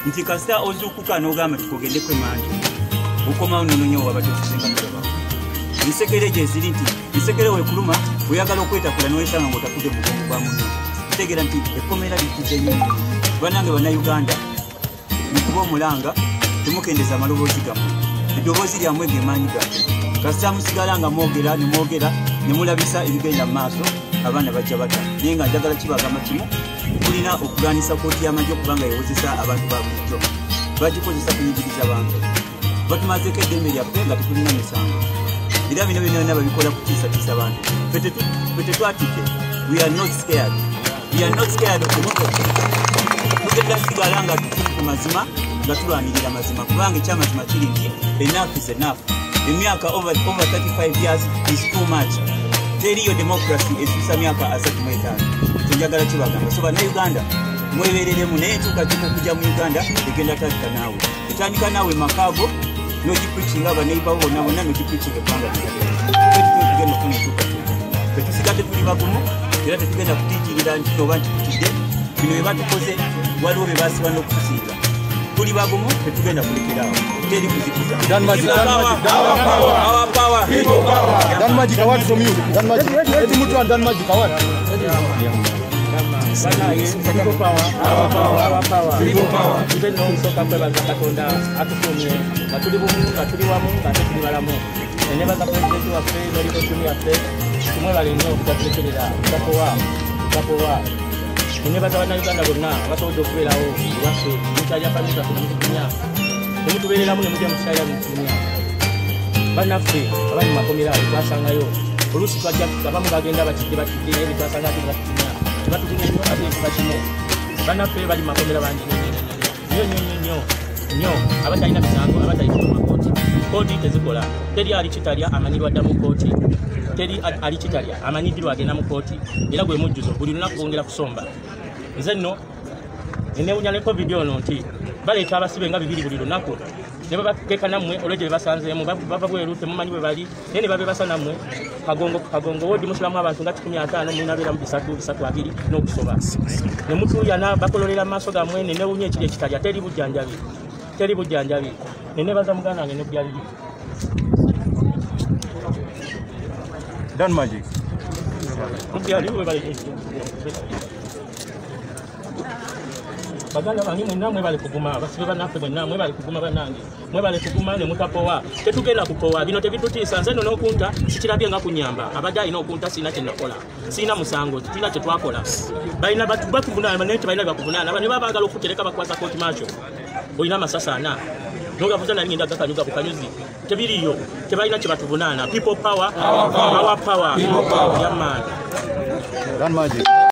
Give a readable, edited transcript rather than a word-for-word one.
Nti kasita ozuukuka n'ogamba tukugendeko emmanju, okomawo n'onoonya wabadde osuze nga tolaba. Ensekere gye ziri nti ensekere weekuluma oyagala okwetakula n'owesanga ng'otakudde mu mugongo gwa munno. Kitegeera nti ekkomera lijjudde nnyo. Bannange Bannayuganda, mukuba omulanga, temukendeza amaloboozi gammwe. Eddoboozi lyammwe ge maanyi gammwe. Kasita musigala nga mwogera ne mwogera ne mulabisa ebigenda mu maaso, abaana bajja bata. Naye nga njagala kibagamba kimu, tulina okulwanyisa kkooti y'amagye okubanga yewozesa abantu ba bulijjo. Bagikozesa kunyigiriza bantu. Batumazeeko eddembe lyaffe nga tetulina misango. Era bino byonna babikola kutiisatiisa bantu. Ffe tetwatidde. We are not scared. We are not scared of the movement. Tugenda sigala nga tuli ku mazima, nga tulwanirira mazima, kubanga ekyamazima kiri nti enough is enough. Emyaka over 35 years is too much. Teriyo democracy esusa myaka 35. Kyenjagala kibagamba. So Bannayuganda mwebereremu, naye enkyukakyuka okujja mu Uganda egenda tandika naawe. Etandika naawe makaago n'ogipreachinga abaneighbor bonna bonna n'ogipreachinga eggwanga lyonna. Tugenda okufuna enkyukakyuka. Ffe tusigadde tuli bagumu era tetugenda kutiikirira nti oba nti tutidde. Bino bye batukoze waliwo bye basiba n'okutusinga. Tuli bagumu, tetugenda kulekeraawo. Teri kuzikiza. Dan Magic, Dan Magic, Our power. People power. Dan Magic, I want from you. Dan Magic. Eddie Mutu and Dan Magic, I want. People power, our power, our power, people power. Nze nno nsooka kwebaza Katonda atukuumye nga tuli bumu, nga tuli wamu, nga ate tuli balamu. Nenebaza pulezidenti waffe n'olibotimu yaffe, tumwebale nnyo obutatulekerera, butapowa, butapowa. Nenebaza Bannayuganda bonna abasobodde okubeerawo ewaffe, mukyalya famire zaffe ne mutugumya, ne mutubeereramu ne mujja mu kisalira ne mutugumya. Bannaffe abali mu makomera be twasangayo, oluusi twajja abamu bagenda batidde batidde, naye be twasanga ate batugumya. Tebatugumya nnyo ate ne tuba kimu. Bannaffe bali mu makomera bangi nnyo nnyo nnyo nnyo nnyo nnyo, abatalina misango, abatalina mu kkooti. Kkooti tezikola. Teri ali kitalya amanyirwa dda mu kkooti. Teri ali kitalya amanyiddwa agenda mu kkooti. Era gwe mujjuzo buli lunaku bongera kusomba. Nze nno nneewuunya ne COVID ono nti baleeta abasibe nga 2 buli lunaku ne babateeka nammwe olw'egyo bye basanzeemu, bava bweru temumanyi bwe bali, naye ne babebasa nammwe. Kagongo Kagongo wodi musulamu abantu nga 150, mulina beeramu 3 3 2 n'okusoba. Ne mutuuyana bakololera mu maaso gammwe, ne neewuunya ekiri ekitalya, teri bujjanjabi, teri bujjanjabi. Ne neebaza muganda wange n'okubyaliri. Dan Magic. Mubyali we bali. Baganda bange mwenna mwebale kuguma, abasibe bannaffe mwenna mwebale kuguma bannange. Mwebale kuguma ne mutapowa. Tetugenda kupowa, bino tebitutiisa. Nze nno n'okunta sikirabye nga kunnyamba. Abadde alina okunta sirina kye nakola. Sirina musango, tulina kye twakola. Balina batuvunaana naye tebalina byakuvunaana. Ne baba baagala okutereka bakwasa kooti maakyo. Olina amasasi 4. N'ogavuza nali ngenda gakanyuga ku kanyuzi. Tebiriiyo, tebalina kye batuvunaana. People power, our power. People power. Yeah, man. Dan Magic.